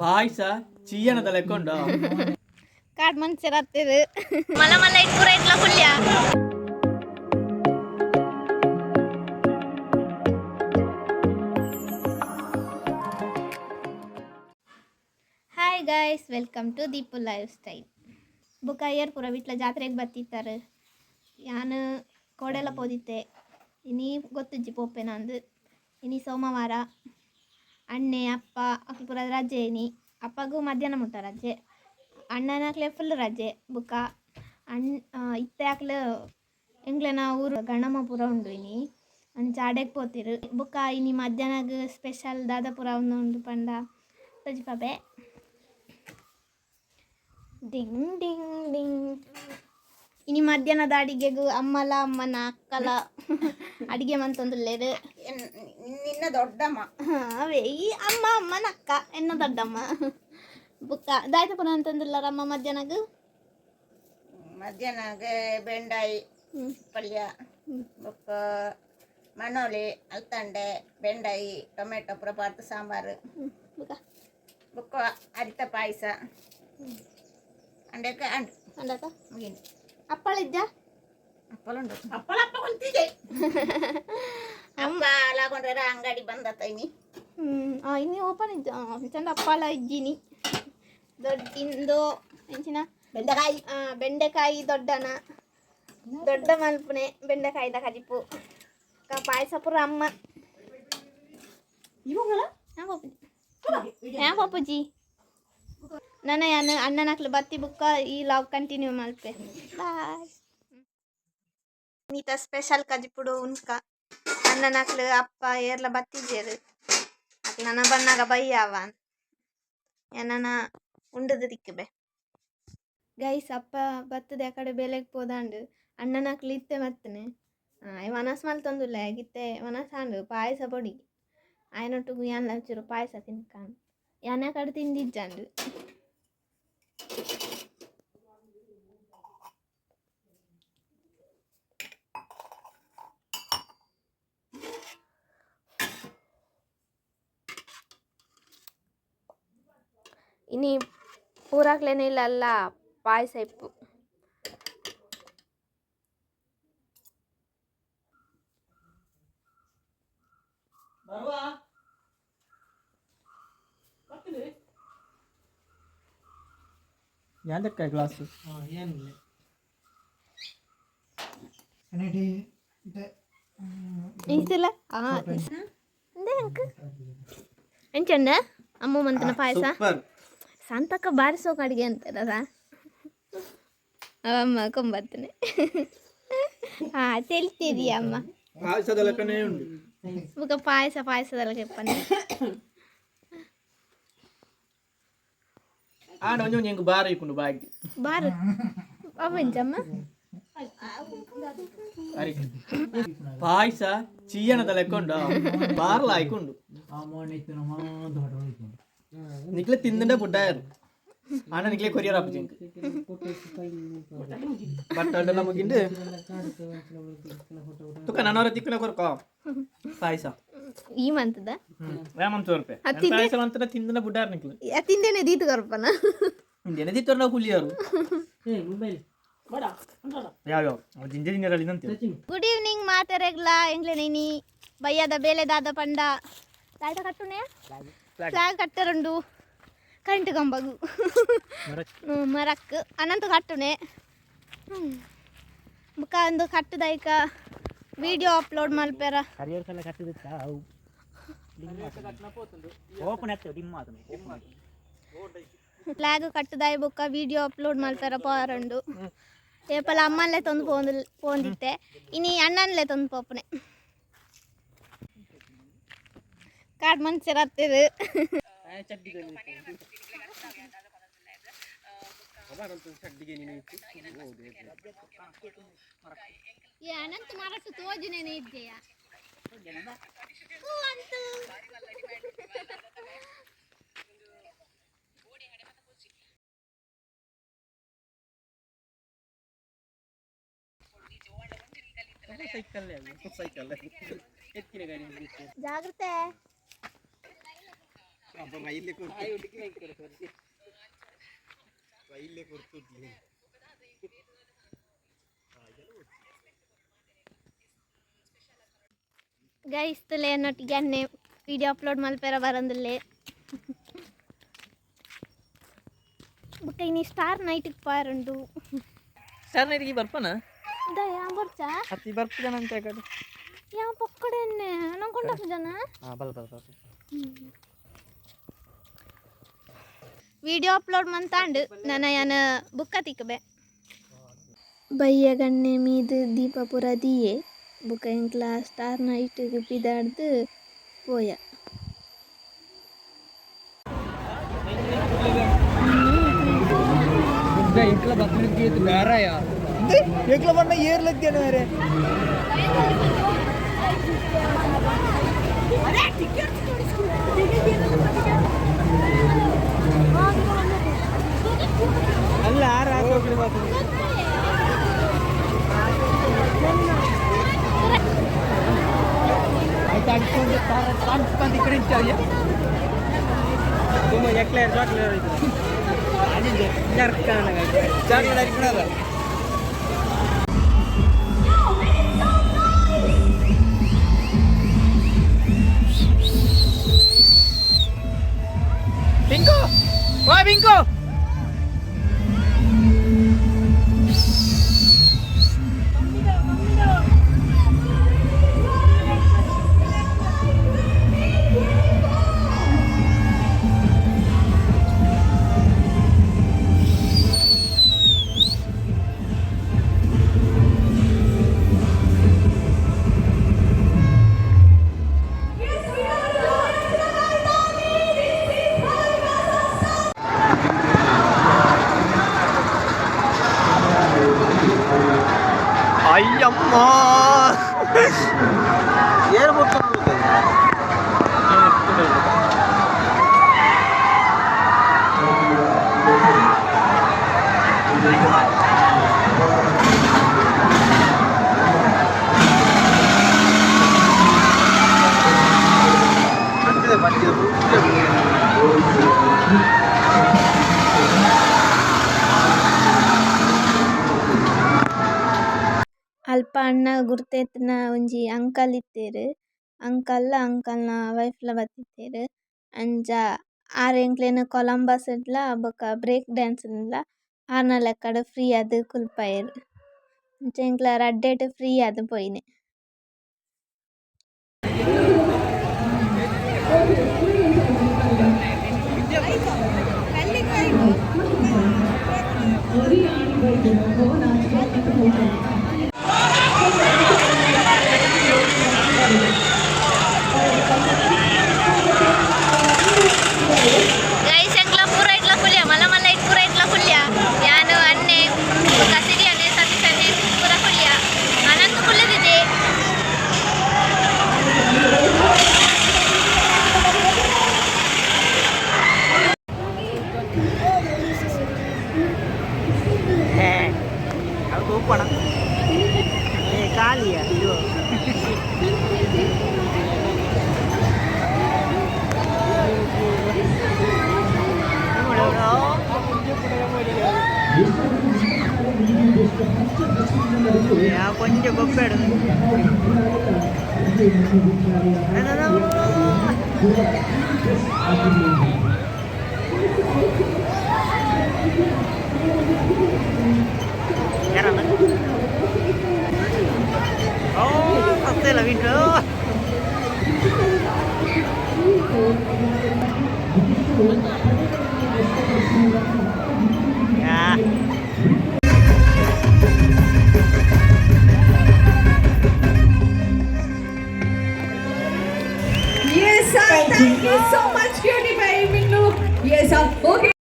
ಪಾಯಸ ಚೀಯನದ ಲೆಕ್ಕೊಂಡ ಕಾಡ್ ಮನುಷ್ಯರು ಹತ್ತಿರು ಮಲ ಮಲ ಇಟ್ಪುರ ಇಟ್ಲ ಕುಲ್ಯ. Hi guys, welcome to Deepu lifestyle. ಬುಕ್ಕ ಏರ್ಪುರ ವಿಟ್ಲ ಜಾತ್ರೆಗೆ ಬತ್ತಿತ್ತಾರೆ. ಯಾನು ಕೋಡೆಲ ಪೋದಿತ್ತೆ. ಇನಿ ಗೊತ್ತುಜ್ಜಿ ಪೋಪೆ ನಂದು. ಇನಿ ಸೋಮವಾರ. ಅಣ್ಣೆ ಅಪ್ಪ ಅಕ್ಲು ಪೂರ ರಜೆ ಇನಿ. ಅಪ್ಪಗೂ ಮಧ್ಯಾಹ್ನ ಮುಟ್ಟ ರಜೆ, ಅಣ್ಣನಕ್ಲೆ ಫುಲ್ ರಜೆ. ಬುಕ್ಕ ಅಣ್ ಇತ್ತೆ ಅಕ್ಲು ಎಂಕ್ಲೆನ ಊರು ಗಣಮ ಪೂರ ಉಂಡು ಇನಿ, ಅಂಚ ಅಡೆಗ್ ಪೋತಿರು. ಬುಕ್ಕ ಇನಿ ಮಧ್ಯಾಹ್ನಗ್ ಸ್ಪೆಷಲ್ ದಾದ ಪೂರ ಉಂಡು ಪಂಡ ತೋಜಿಪಾಪೆ. Ding ding ding. ಇನಿ ಮಧ್ಯಾಹ್ನದ ಅಡಿಗೆಗು ಅಮ್ಮಲ ಅಮ್ಮನ ಅಕ್ಕಲ ಅಡಿಗೆ ಮಂತೊಂದುಲ್ಲೆರ್. ನಿನ್ನ ದೊಡ್ಡಮ್ಮ. ಅವೇ ಈ ಅಮ್ಮ ಅಮ್ಮನ ಅಕ್ಕ ಎನ್ನ ದೊಡ್ಡಮ್ಮ. ಬುಕ್ಕ ದಾಯ್ತ ಪುನ ಅಂತಂದಿಲ್ಲಾರ ಅಮ್ಮ ಮಧ್ಯಾಹ್ನಗ್? ಮಧ್ಯಾಹ್ನಗೆ ಬೆಂಡಾಯಿ ಪಲ್ಯ, ಬೊಕ್ಕ ಮಣೋಳಿ, ಅಲ್ತಂಡೆ, ಬೆಂಡಾಯಿ, ಟೊಮೆಟೊ ಪೂರ ಪಾಡ್ದು ಸಾಂಬಾರು. ಬುಕ್ಕ? ಬೊಕ್ಕ ಅರಿತ ಪಾಯಸ ಅಂಡೆಕ ಅಂಡ್. ಅಂಡಕ. ಮುಗಿಂಡು. ಅಪ್ಪಳಿದ್ದ? ಅಪ್ಪಲ ಉಂಡು. ಅಪ್ಪಲ ಅಪ್ಪ ಕೊಂತಿದೆ. ಅಪ್ಪ ಲಾಗೊಂಡ್ರೆ ಅಂಗಡಿ ಬಂದತ್ತ ಇನಿ. ಇನ್ನು ಓಪನ್ ಇದ್ದ ಚಂದ. ಅಪ್ಪಾಲ ಇಜ್ಜಿನಿ. ದೊಡ್ಡ ಇಂದು ಎಂಚಿನ? ಬೆಂಡೆಕಾಯಿ. ಬೆಂಡೆಕಾಯಿ ದೊಡ್ಡನ ದೊಡ್ಡ ಮಲ್ಪುನೆ ಬೆಂಡೆಕಾಯಿದ ಕಜಿಪು. ಪಾಯಸ ಪೂರ ಅಮ್ಮ. ಹ್ಯಾ ಪಾಪುಜಿ, ನನ್ನ ಯಾನ್ ಅಣ್ಣನಕ್ಲು ಬತ್ತಿ ಬುಕ್ಕ ಈ ಲಾಗ್ ಕಂಟಿನ್ಯೂ ಮಲ್ಪೆ. ಬಾಯ್. ನೀತ ಸ್ಪೆಷಲ್ ಕಜಿಪುಡು ಉನ್ಕ. ಅಣ್ಣನಕ್ಲು ಅಪ್ಪ ಏರ್ಲ ಬತ್ತಿದ್ದೇರು. ಅಕ್ಲು ನನ್ನ ಬಣ್ಣಾಗ ಬಯ್ಯಾವ ಏನನ ಉಂಡದು ತಿಕ್ಕಬೆ. ಗೈಸ್, ಅಪ್ಪ ಬತ್ತದೆ, ಆ ಕಡೆ ಬೆಲೆಗೆ ಪೋದಾಂಡು. ಅಣ್ಣನಕ್ಲು ಇತ್ತೆ ಬತ್ತನೆ. ವನಸ್ ಮಲ್ತೊಂದುಲ್ಲ ಇತ್ತೆ. ವನಸ್ ಆಂಡು, ಪಾಯಸ ಪೊಡಿ ಆಯನೊಟ್ಟುಗು ಯಾನ್ಲ ಒಂಚೂರು ಪಾಯಸ ತಿನ್ಕಾಂಡ್. ಯಾನ ಕಡೆ ತಿಂದಿಜ್ಜಾಂಡು. ಇನಿ ಪೂರಾಕ್ಲೇನೆ ಇಲ್ಲ ಅಲ್ಲ ಪಾಯಸ ಇಪ್ಪು. ಬರುವ. ಯಾಂದಕ್ಕ ಗ್ಲಾಸ್? ಇಂಚಿಲ್ಲ ಎಂಚಂಡ ಅಮ್ಮ ಮಂತನ ಪಾಯಸ? ಸೂಪರ್. ಸಂತಕ್ಕ ಬಾರಿಸೋಕೆ ಅಡಿಗೆ ಅಂತಾರಲ್ಲ ಅಮ್ಮ ಕೊಂಬತ್ತನೆ. ಹಾ, ತೆಲ್ತೀರಿ ಅಮ್ಮ. ಪಾಯಸದ ಲೆಕ್ಕನೇ ಉಂಡು. ಬೊಕ ಪಾಯಸ ಪಾಯಸದಲ್ಲ ಕೆಪ್ಪನೆ. ಆಂಡ ಒಂಜಿ ಒಂಜಿ ಎಂಕ್ ಬಾರ ಇಪ್ಪುಂಡು ಬಾಯಿಗೆ. ಬಾರು ಅವಂಚಮ್ಮ. ಅರಿ ಪಾಯಸ ಚೀಯನದ ಲೆಕ್ಕೊಂಡ ಬಾರ್ಲ ಆಯ್ಕೊಂಡು ನಿಕ್ಲೆ ತಿಂದಂಡೆ ಬುಡ್ಡಾಯರು. ಆಂಡ ನಿಕ್ಲೆ ಕೊರಿಯರ್ ಆಪುಜಿ ಎಂಕ್. ಬಟ್ ಅಡ್ಡಲ ಮುಗಿಂಡು ತುಕ ನನವರ ತಿಕ್ಕನ ಕೊರ್ಕ ಪಾಯಸ. ಈ ಮಂತದ? ಹ್ಮ್, ರೂಪಾಯಿ ಪಾಯಸ ಮಂತನ ತಿಂದನ ಬುಡ್ಡಾರ್ ನಿಕ್ಲೆ. ತಿಂದೇನೆ ದೀತು ಕೊರ್ಪನ. ಇಂದೇನೆ ದಿತ್ತೊರ್ನ ಹುಲಿಯರು ಯಾವ ಯಾವ ಜಿಂಜೆ ಜಿಂಜರಲ್ಲಿ ಅಂತೀವಿ. ಗುಡ್ ಈವ್ನಿಂಗ್ ಮಾತೆರೆಗ್ಲಾ. ಎಂಗ್ಲೆ ಇನಿ ಬಯ್ಯದ ಬೇಲೆ ದಾದ ಪಂಡ ದಾದ ಕಟ್ಟುನೆ? ಫ್ಲಾಗ್ ಕಟ್ಟರುಂಡು ಕರೆಂಟ್ ಕಂಬಗು, ಮರಕ್ ಅನಂತ ಕಟ್ಟುನೆ. ಬುಕ್ಕ ಒಂದು ಕಟ್ಟುದೈಕ ವಿಡಿಯೋ ಅಪ್ಲೋಡ್ ಮಲ್ಪೆರ. ಕರಿಯರ್ ಅವು ಓಪನ್ ಆಗ್ತದೆ, ಡಿಮ್ ಆತನ. ಫ್ಲಾಗ್ ಕಟ್ಟುದಾಯ ಬುಕ್ಕ ವಿಡಿಯೋ ಅಪ್ಲೋಡ್ ಮಲ್ಪೆರ ಪೋರುಂಡು. ಏಪಲ ಅಮ್ಮನ್ಲೆ ತಂದು ಪೋಂದು ಪೋಂದಿತ್ತೆ, ಇನಿ ಅಣ್ಣನ್ಲೆ ತಂದು ಪೋಪುನೆ. ಕಾಡ್ ಮನುಷ್ಯರು ಹತ್ತಿರು. ಅನಂತ ಮರಟ್ಟು ತೋಜುನೇನೆ ಇಜ್ಜೆಯ. ಸೈಕಲ್ ಸೈಕಲ್ ಎತ್ತಿನ ಗಾಡಿ. ಜಾಗ್ರತೆ. ಗೈಸ್ ತುಲೆ ನೊಟ್ಟಿಗೆ ಅನ್ನೆ ವಿಡಿಯೋ ಅಪ್ಲೋಡ್ ಮಲ್ಪೆರ ಬರಂದಿಲ್ಲೆ. ಬೊಕ್ಕ ಇನಿ ಸ್ಟಾರ್ ನೈಟಿಗೆ ಪಾರುಂಡು. ಸ್ಟಾರ್ ನೈಟ್ಗೆ ಬರ್ಪನ? ದಯ ಬರ್ಚಾ? ಅತ್ತಿ ಬರ್ಪುಜನ ಅಂತ ಕಡೆ. ಯಾವ ಪೊಕ್ಕಡೆ ನಂಗೆ ಕೊಂಡಪ್ಪ ಜನ. ಹಾಂ, ಬಲ್ ಬಲ್ ಬಲ್. ವಿಡಿಯೋ ಅಪ್ಲೋಡ್ ಮಂತಾಂಡು ನನ್ನ ಯಾನ ಬುಕ್ಕ ತಿಕ್ಕಬೆ. ಬಯ್ಯಗಣ್ಣೆ ಮೀದು ದೀಪಪುರ ದಿಯೆ ಬುಕ್ಕ ಎಂಕ್ಲ ಸ್ಟಾರ್ ನೈಟಿಗೆ ಪಿದಾಡ್ದು ಪೋಯ. ಎಂಕ್ಲ ಬಣ್ಣ ಏರ್ಲತ್ತೇನೆ ಬೇರೆ. ಅಲ್ಲ, ಆರು ಹಾಕೋಗ್ಲಿ. ಆಯ್ತು, ಅಡ್ಕೊಂಡು ತಂದು ಈ ಕಡೆ ತುಂಬ ಎಕ್ಲೇರ್ ಚಾಕ್ಲೇಟ್ ಚಾಕ್ಲೇಟ್ ಅರಿಕಣದ. ಪಿಂಕು ವಾ ಪಿಂಕು. ಅಯ್ಯಮ್ಮ. ಅಲ್ಪ ಅಣ್ಣ ಗುರ್ತೆತ್ನ ಒಂಜಿ ಅಂಕಲ್ ಇತ್ತೆರ್. ಅಂಕಲ್ ಅಂಕಲ್ನ ವೈಫ್ ಲ ಬತ್ತಿತ್ತೆರ್. ಅಂಚ ಆರ್ ಎಂಕ್ಲೆನ್ ಕೊಲಂಬಸ್ ಡ್ಲ ಬೊಕ ಬ್ರೇಕ್ ಡ್ಯಾನ್ಸ್ ಲ ಆರ್ನ ಲೆಕ್ಕಡ್ ಫ್ರೀ ಆದ್ ಕುಲ್ಪಾಯೆರ್. ಅಂಚ ಎಂಕ್ಲ ರಡ್ಡೆಟ್ ಫ್ರೀ ಆದ್ ಪೋಯಿನಿ. ಗೈಸ್, ಎಂಕ್ಲ ಪೂರ ಇಟ್ಲ ಕುಲ್ಯ, ಮಲ್ಲ ಮಲ್ಲ it ಪೂರ ಇಟ್ಲ ಕುಲ್ಯ. ಯಾನು, ಅಣ್ಣೆ, ಬೊಕ ಸಿರಿ ಅಣ್ಣೆ, ಸತೀಶ್ ಅಣ್ಣೆ ಪೂರ ಕುಲ್ಯ. ಅನಂತ ಕುಲ್ಲದಿದೆ. ಅದು ತೂಪಣ ಏ ಖಾಲಿಯ ಇದು. ಕೊಂಚ ಗೊಪ್ಪೇಡು. ಓ ಸತ್ತಲ್ಲ ವಿಂಟು. ಯಾ. Yes, sir. Thank you so much, cutie pie, Minnu. Yes, sir. Okay.